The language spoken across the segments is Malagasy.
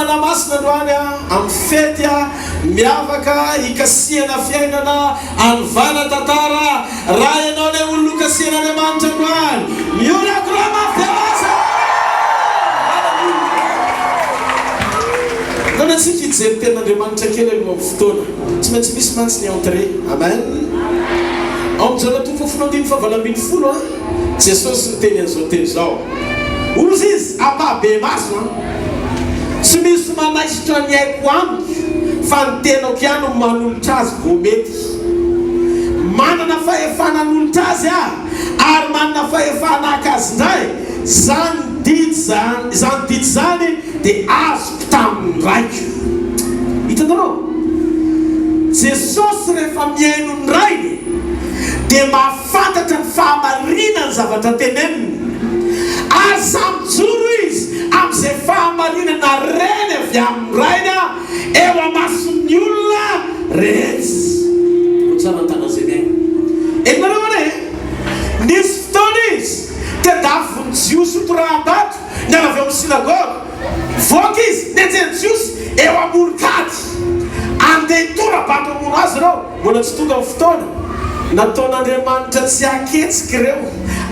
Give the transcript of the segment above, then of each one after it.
Fanahy Masina androany amin'ny fety miavaka hikasihana fiainana, hanovana tantara. Raha ianao ilay olona hokasihan'Andriamanitra androany, mihorakoraha mafy dia lasa! Haleloia! Ndao antsika hijery tenin'Andriamanitra kely alohan'ny fotoana. Tsy maintsy misy mantsy ny entrée. Amen! Ao amin'ny Jaona toko fahafolo andininy fahavalo ambin'ny folo, Jesosy niteny an'izao teny izao. Hozy izy, ampahibemaso an! Tsy misy manaisotra ny aiko amiko fa ny tenako ihany no manolotra azy vao mety. Manana fahefana hanolotra azy aho ary manana fahefana haka azy indray, izany didy izany, izany didy izany dia azoko tamin'ny Raiko. Hitanareo? Jesosy rehefa mihaino ny Rainy dia mahafantatra. Fantatra ny fahamarinan'ny zavatra teneniny, ary samy mijoro izy amin'izay fahamarinana reny avy amin'ny Rainy eo amason'ny olona rehetra. Ho tsara ny tanan'izay mihaino. Henonareo anie e! Nisy fotoana izy tadiavin'ny Jiosy hotoraham-bato niala avy ao amin'ny synagoga. Nivoaka izy, nenjehin'ny Jiosy eo amoron-kady. Andeha hitora-bato hamono azy ireo. Mbola tsy tonga ny fotoana. Nataon'Andriamanitra tsy haketsika ireo,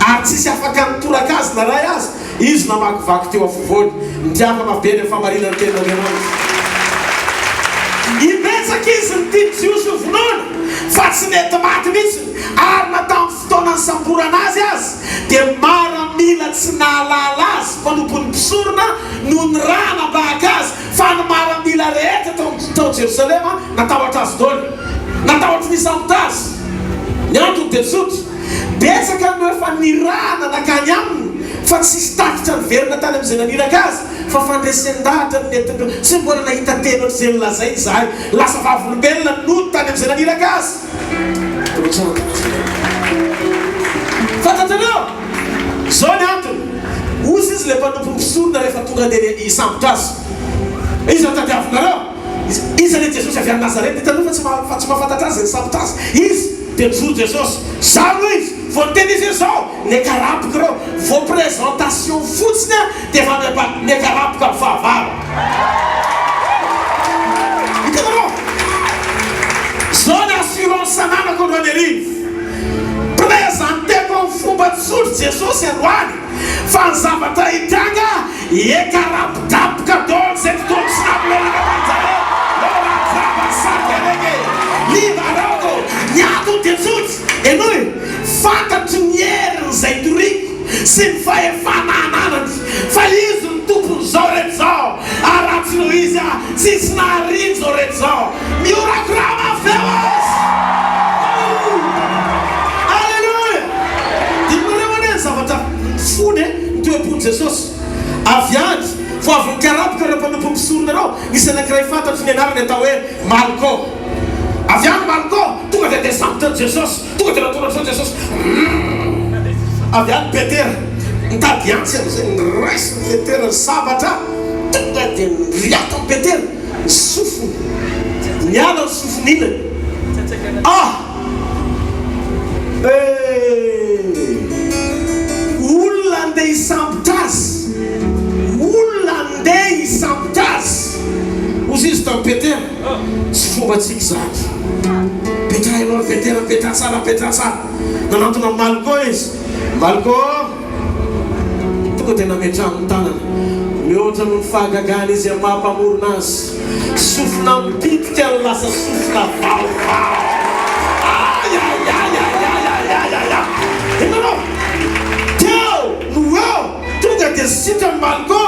ary tsisy afaka nitoraka azy na ray aza. Izy namakivaky teo afovoany. Nitiava mafy be ny fahamarinan'ny tenin'Andriamanitra. Imbetsaka izy nitiny Jiosy ho vonoina, fa tsy nety maty mihitsy, ary na tamin'ny fotoana nisamborana azy aza, dia maramila tsy nahalala azy, mpanompon'ny mpisorona, no nirahana mba haka azy. Fa ny maramila rehetra tao tao Jerosalema natahotra azy daholo. Natahotra ny hisambotra azy. Ny antony dia tsotra, betsaka no efa nirahana nankany aminy fa tsisy tatitra niverina tany amin'izay naniraka azy fa fandresen-dahatra no nentin'ireo. Tsy mbola nahita teny ohatr'izay nolazainy izahay. Lasa vavolombelona nody tany amin'izay naniraka azy. Fantatrareo? Izao ny antony. Hozy izy ilay mpanompo mpisorona rehefa tonga andeha hisambotra azy. Iza no tadiavinareo? Iza ilay Jesosy avy any Nazareta? Hitanareo fa tsy fa tsy mahafantatra azy izay nisambotra azy. Izy dia nijoro Jesosy. Izaho no izy. Vao niteny izy hoe izao, niakarapoka ireo. Vao présentation fotsiny dia efa miakarapoka ny fahavalo. Hitanareo? Izao ny assurance ananako androany hariva. Présenteko amin'ny fomba tsotra Jesosy androany fa ny zavatra hitranga hekarapodapoka daholo izay tontolo tsy nanolorana taminjareo. Ora traba sakeleke libaroko. Ny antony dia tsotra. Henoy, fantatro ny herin'izay toriko sy ny fahefana ananany, fa Izy no tompon'izao rehetra izao, ary raha tsy noho Izy aho, tsy hisy nahariny izao rehetra izao. Mihorakoraha mafy feo Azy! Aleloia! Dinihinareo anie ny zavatra, ny fony e, ny toe-pon'i Jesosy. Avy any, vao avy nikarapoka ireo mpanompo mpisorona ireo, nisy anankiray fantatro ny anarany atao hoe Malko. Avy any Malko, tonga dia nisambotra an'i Jesosy, tonga dia natoratra an'i Jesosy. Humm! Avy any Petera, nitady antsy amin'izay, noraisin'i Petera ny sabatra, tonga dia niriatan'i Petera ny sofiny, niala ny sofiny ilany. Ah! Eh! Olona andeha hisambotra azy, olona andeha hisambotra azy. Hozy izy tamin'i Petera. Tsy fombantsika izany. Mipetraha ianao ry Petera, mipetraha tsara, mipetraha tsara. Nanantona an'i Malko izy. Malko! Tonga dia nametrahany ny tanany. Mihoatra noho ny fahagagana izy amin'ny maha mpamorona azy. Sofina mipitika no lasa sofina vaovao. Ayayayayayayayaya! Hitanao? Teo no eo, tonga dia sitran'i Malko,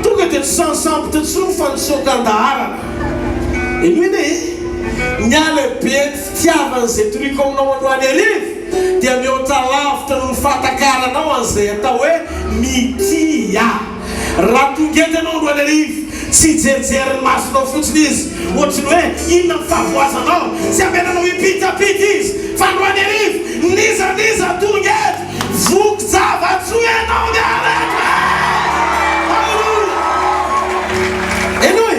tonga dia tsy sansambotra intsony fa nitsoaka an-daharana. Henoy anie e! Ny halehiben'ny fitiavana izay toriko aminao androany hariva dia mihoatra lavitra noho ny fahatakaranao an'izay atao hoe mitia. Raha tonga eto ianao androany hariva, tsy hijerijery ny masonao fotsiny Izy, ohatry ny hoe inona ny fahavoazanao, tsy hamelanao hipitapita Izy, fa androany hariva, n'iza n'iza tonga eto, Voky zava-tsoa ianao miala eto e! Haleloia! Henoy,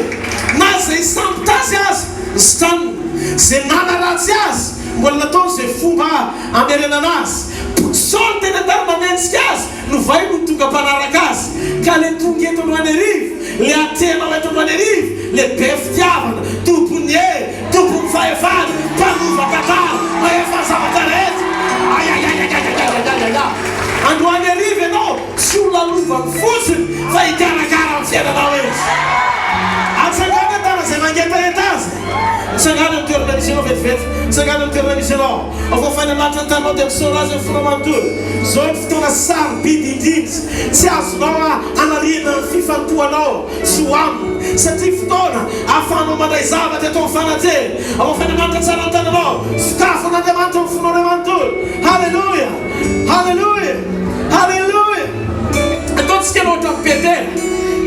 na izay nisambotra azy aza, nositraniny, izay nanaratsy azy, Mbola nataony izay fomba hamerenana azy. Saoly teny an-tanana nanenjika azy, novainy ho tonga mpanaraka azy. Ka le tonga eto Andohanerivo, le atrehinao eto Andohanerivo, le be fitiavana, tompon'ny hery, tompon'ny fahefana, mpanova tantara, mahefa ny zavatra rehetra. Ayayayayayayayayaya. Andohanerivo ianao tsy ho lalovany fotsiny fa hikarakara ny fiainanao izy. Atsangano ny tanana izay mangetaheta azy. Mitsangàna amin'ny toerana misy anao vetivety. Mitsangàna amin'ny toerana misy anao. Avoafaina anaty ny taninao dia misaora Azy amin'ny fonao manontolo. Izao no fotoana sarobidy indrindra. Tsy azonao anariana ny fifantohanao tsy ho Aminy, satria fotoana ahafahanao mandray zavatra eto amin'ny fanatrehany. Avoafaina anaty tsara ny tananao. Sokafo an'Andriamanitra amin'ny fonao iray manontolo. Haleloia! Haleloia! Haleloia! Ataontsika ny ohatran'i Petera.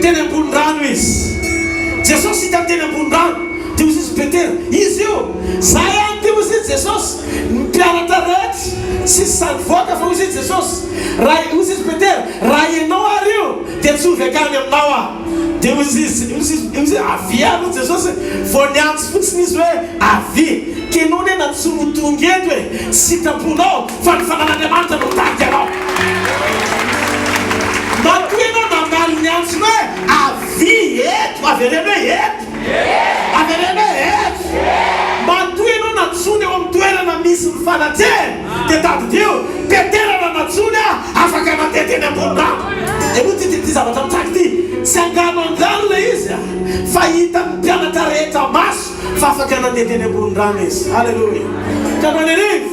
Teny ambony rano izy. Jesosy hitany teny ambony rano. Dia hoy izy Petera, Izy io! Za ihany ity hoy izy Jesosy. Ny mpianatra rehetra tsisy sahy nivoaka fa hoy izy Jesosy, raha hoy izy Petera, raha ianao ary io dia tsy hovy hankany aminao aho. Dia hoy izy, hoy izy, hoy izy, avia ary hoy Jesosy. Vao niantso fotsiny izy hoe avia. K'enao anie na tsy ho tonga eto e, tsy sitraponao fa ny fanan'Andriamanitra no mitarika anao. Matoa ianao namaly ny antsony hoe avia eto, avereno hoe eto, avereno hoe eto. Matoa ianao nantsoina eo amin'ny toerana misy ny fanatrehana dia tadidio, Petera raha nantsoiny aho afaka nandeha teny ambony rano. Henoy ity ity zavatra mitranga ity, tsy angano angano ilay izy fa hitan'ny mpianatra rehetra maso Fa afaka nandeha teny ambony rano izy. Aleloia! Ka Manerivo,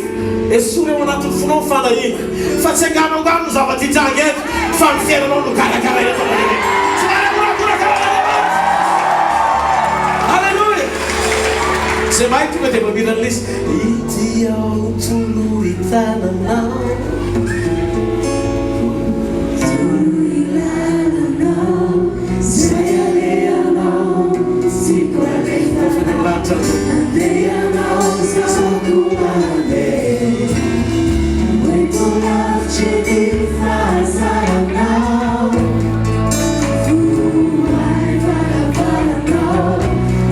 esory ao anatin'ny fonao ny fanahiana, fa tsy angano-angano ny zava-ditranga eto, fa ny fiainanao no karakaraina eto Manerivo. Tsy manakorakoraka an'Andriamanitra. Aleloia! Izay mahay tonga dia mamira an'ilay izy. Ity aho tolory tananao. Tolory lananao. Zay alehanao tiako alefa Andehanao zaho koa mandeha Hoento lavitry ny fahazaranao Vohay varavaranao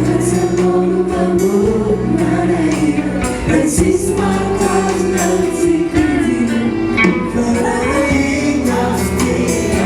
Raha tsy anao no mpanompo manahirana Raha tsisy mahatazona ny tiako hidirana Fa raha nahita fitia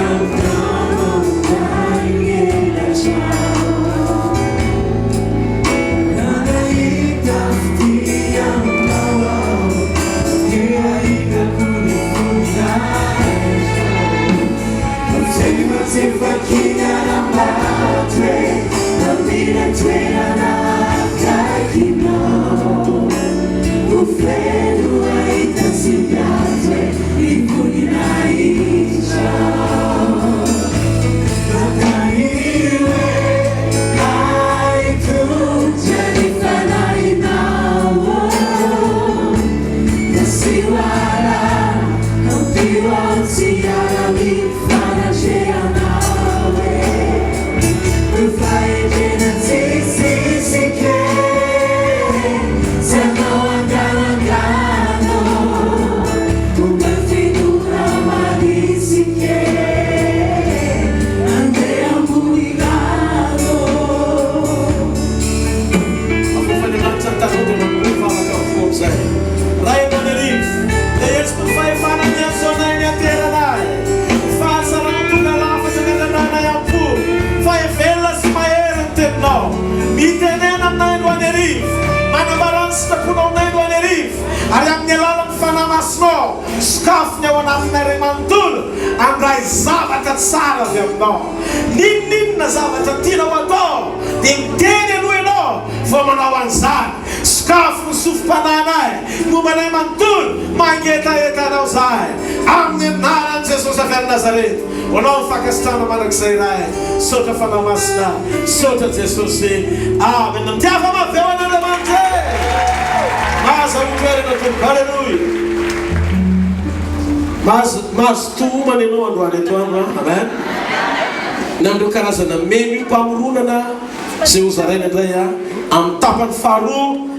Avoafan'Andriamanitra ny tanao dia manomboha mivavaka amin'ny fo amin'izay. Ray Antananarivo, dia hetsiko ny fahefana miantso anay ny ateranay. Ny fahatsarana tonga lafatra ny andrandranay am-po, fa velona sy mahery ny teninao. Mitenena aminay Andohanerivo, manambarà ny sitraponao aminay Andohanerivo, ary amin'ny alalan'ny Fanahy Masinao, sokafy ny ao anatinay Ray manontolo handray zavatra tsara avy aminao. N'inon'inona zavatra tianao atao dia miteny aloha ianao vao manao an'izany. Sokafy ny sofim-panahinay, momba anay manontolo, mangetaheta anao izahay. Amin'ny anaran'i Jesosy avy any Nazareta, ho anao ny fankasitrahana mandrakizay Ray. Misaotra Fanahy Masina, misaotra Jesosy. Amen. Mitiava mafy eo an'Andriamanitra e! Mahazahoa toerana Tompo. Aleloia. Mahazo mazotoa homana ianao androany atoandro an. Amen. Ny amin'ireo karazana menu mpamoronana izay hozaraina indray an, amin'ny tapany faharoa.